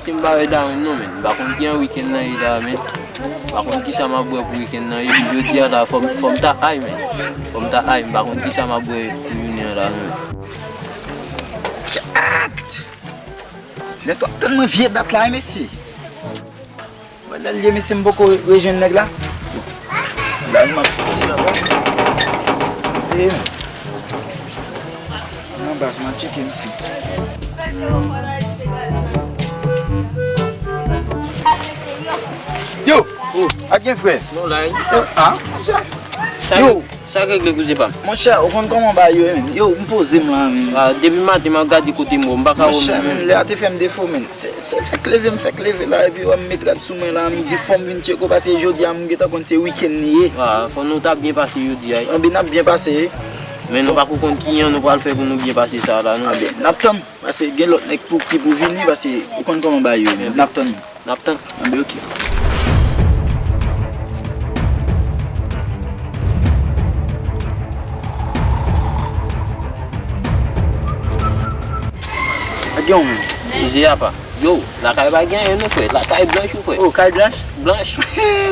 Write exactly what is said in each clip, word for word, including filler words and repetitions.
M pa wè Darwin non, men. M pa konn ki jan wikenn nan ye la, men. M pa konn kisa m ap bwè pou wikenn nan. Epi jodi a la, fò m, fò m ta ay, men. Fò m ta ay, m pa konn kisa m ap bwè pou jounen an la, non, men. Chat! Lè twòp tann mwen vye dat la, wi, mesye. Wè lè l ye, mesye, m poko rejwenn nèg la. La, m ap di ankò. E, nan baz, m al tcheke misye. Yo! Oh, ak gen frè? Non, la, yo, ah, sa, yo! Sa k regle, kouzen pa m? Monchè, ou konn kòman bagay yo ye, menm. Yo, m poze m la, menm. Ah, depi maten, m ap gade kote m, m pa ka wè. Monchè, menm, lè a te fè m defo, menm. Se, se fèk leve, m fèk leve la, epi wè m met rad sou mwen la, m di fò m vin tcheke w, paske jodi a, m gentan konn se wikenn li ye. Ah, fò nou ta byen pase jodi a, wi. Anben, n ap byen pase, wi. Men nou pako konn kijan nou pral fè pou nou byen pase sa a la, non. Anben, n ap tann, paske gen lòt nèg pou, ki pou vini, paske ou konn kòman bagay yo ye, menm. N ap tann. N ap tann. Anben, oke. Ak gen yon menm. Mizè apa. Yo, lakay pa gen anyen non, frè. Lakay blanch, wi, frè. Oh, kay blanch? Blanch.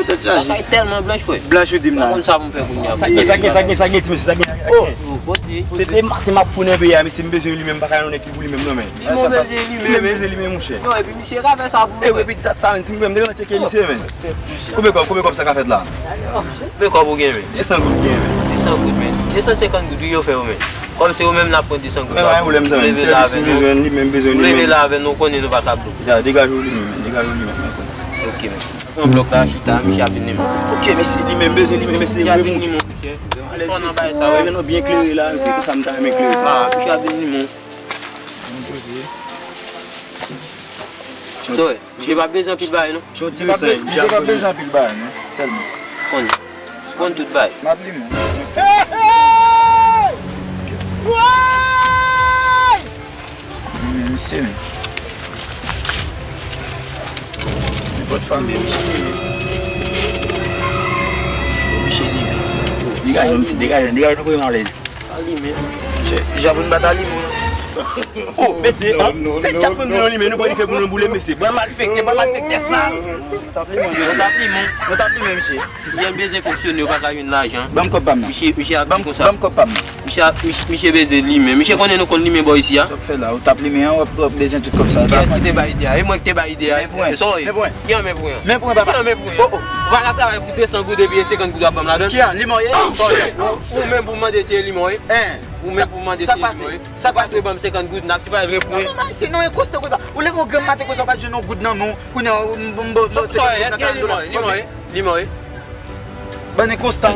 Tèt chaje. Lakay tèlman blanch, frè. Blanch, ou di m la. M pa konn sa pou m fè kounye a. Sa gen, sa gen, sa gen, sa gen, ti mesye, sa gen. Oh, oh, pote. Se te maten m ap pou nan peyi a, mesye, m bezwen li menm, m pa ka yon nèg ki pou li menm, non, men. Li menm bezwen li menmen, men. Li menm bezwen li menm, monchè. Non, epi misye ka fè sa pou mwen. Epi dat sa, menm, si m te gentan tcheke misye, men. Konbyen kòb, konbyen kòb sa ka fèt la? Konbyen kòb ou gen, men? De san goud gen, men. De san goud, men. De san senkant goud, wi, yo fè yo, men. Kòm se ou menm n ap pran de san goud la. Men pa gen pwoblèm, zanmi. Sèvis m bezwen, li menm bezwen li menm. Ou leve la avè nou, ou konnen nou pa ka bloke. Ya, degaje w li menm, degaje w li menm, men. Ok, men. Pran blòk la, chita, misye ap vin li menm. Ok, mesye, li menm bezwen li menm, mesye. Misye ap vin li menm, monchè. Fò nan bay sa, wi. Gen nou byen klere la, mesye, konsa m ta renmen klere. Ah, misye ap vin li menm. Misye pa bezwen anpil bagay, non. Misye pa bezwen anpil bagay, non. Tèlman. Konn, konn tout bagay. M ap li menm. Li menm, misye menm. Nenpòt fanmi misye ye. Misye li menm. Degaje w, misye, degaje w, degaje w, nou konnen alèz. Alime. Misye, Japon pa t alime. Oh, mesye, se djaz mwen di nou alime, nou pral fè pou nou boule, mesye. Bòn malfektè, bòn malfektè sal. Nou t ap limen, nou t ap limen, misye. Lè m bezwen fonksyone, yo pa ka jwenn lajan. Ban m kòb pa m nan. Misye, misye ap di konsa. Ban m kòb pa m nan. Misye ap, misye, misye bezwen limen. Misye konnen nou konn limen bò isi a. Sa w ap fè la, ou t ap limen an, w ap, w ap bezwen tout kòb sa. Kiyès ki te bay ide a? E mwen ki te bay ide a. Men pou en. Men pou en. Ki an men pou en? Men pou en, papa. Ki an men pou en? Oh, oh. Ou pa ka travay pou de san goud epi e senkant goud w ap ban m ladan l? Ki an? Limen w ye? Ou menm pou mande si e limen w ye? Hein? Ou menm pou mande si e limen w ye? Sa k pase? Ou pase ban m senkant goud, n ap separe l, men pou en. Non, non, non, se non, e konsta konsa. Ou leve yon granm maten konsa, ou pa t jwenn yon goud nan men w. Kounye a, m, m, m, m, se sa, èske li mò, li mò, li mò, wi. Bann enkonsta.